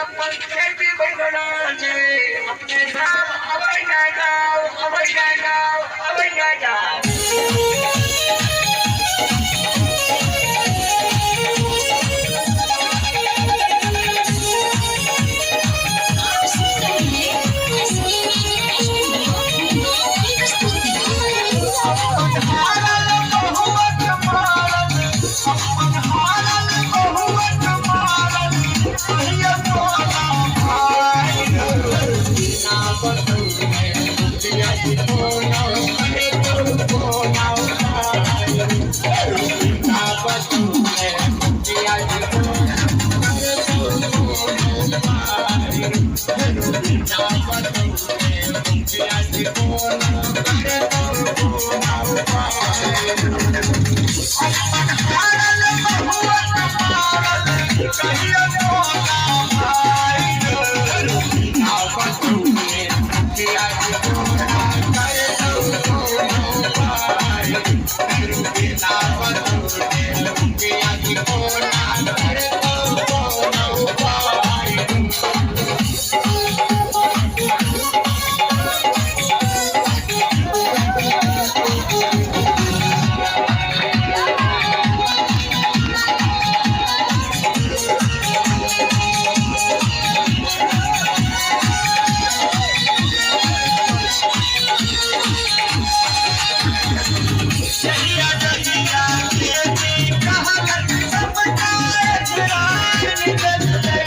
अपन खेती बनि रहल छै। अपने सब अबै जाय जाउ, अबै जाय जाउ, अबै जाय जाउ। आप सुन रहे हैं एसके म्यूजिक स्टूडियो गांव की प्रस्तुति। अपन हारल बहुअत मारल, अपन हारल बहुअत मारल, कहिया तोरा भाई। बिना बतौने मुखिया जी कोनो करे तो कोना उपाय। बिना बतौने मुखिया जी कोनो करे तो कोना उपाय। बिना बतौने मुखिया जी कोनो करे तो कोना उपाय। अपन हारल बहुअत मारल, कहिया तोरा भाई। बिना बतौने मुखिया जी कोनो करे तो कोना उपाय। बिना बतौने मुखिया जी कोनो करे तो कोना उपाय। जहिया जहिया खेती कहलक सबटा एतराज निकलतै,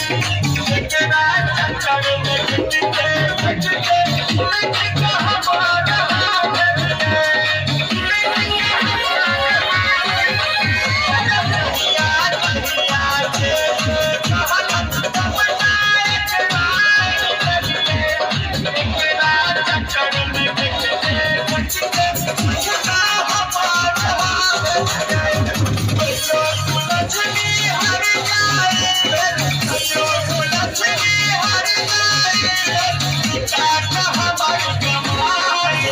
जेकरा चक्कर में घिचते घिचते उलटि कऽ हमार हाथ जहिया जहिया खेती कहलक सबटा एतराज निकलतै, जेकरा चक्कर में घिचते घिचते उलटि हमार हाथ। कहियो लक्ष्मी हर जाए, कहियो लक्ष्मी हर जाए, काट हमर कमाई।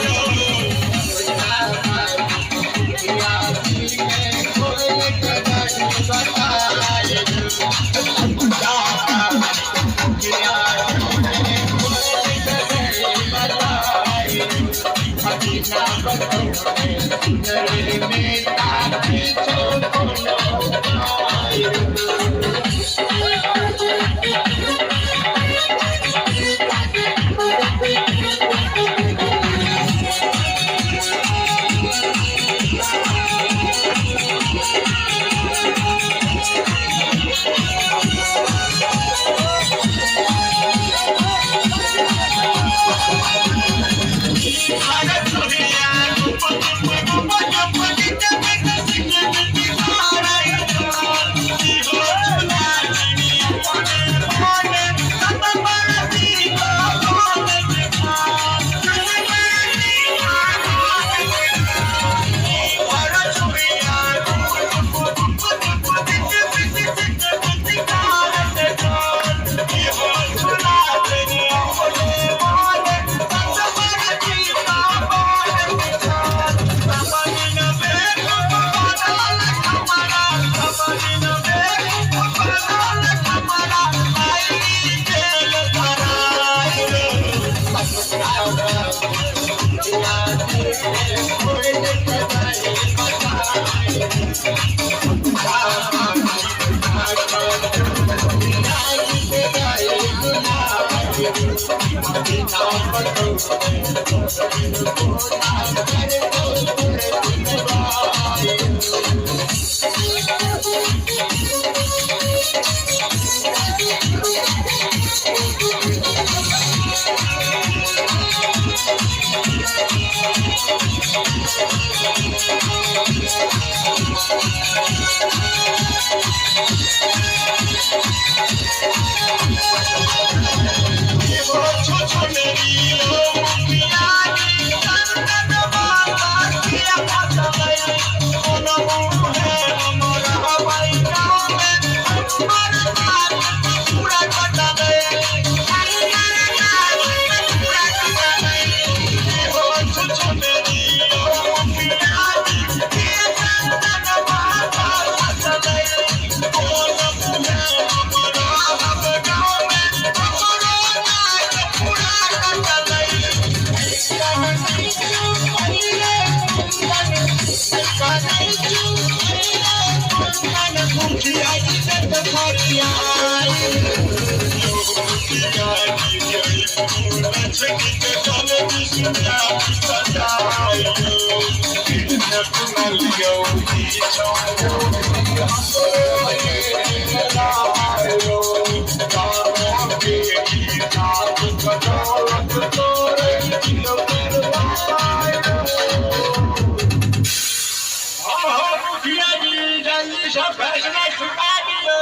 मुखिया जी, जल्दी से फैसला सुना दियो।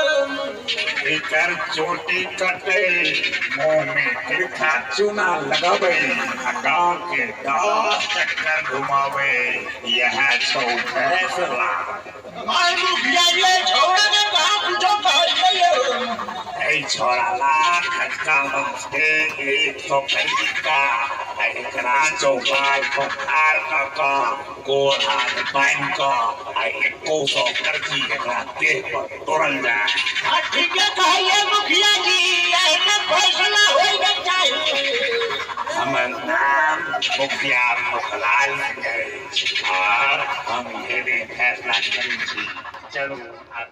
एकर चोटी कटे, मुंह में तिरखा चूना लगावे आ गांव के 10 चक्कर घुमावे, यह छौ फैसला। माय मुखिया जी, छोड़ा के कहाँ पूछो कहलियै? एहि छोरा लाख 51 के 100 का, आ एकरा चौपाल पर ठाढ़ कऽ कऽ, गोर हाथ बान्हि कऽ आ 2100 कर्जी एकरा देह पर तोड़ल जाय। हाँ, ठीके कहलियै मुखिया जी, एहने फैसला होइके चाही। हमर नाम मुखिया मुखलाल सिंह अछि और हम एहने फैसला करै छी। चलू आब।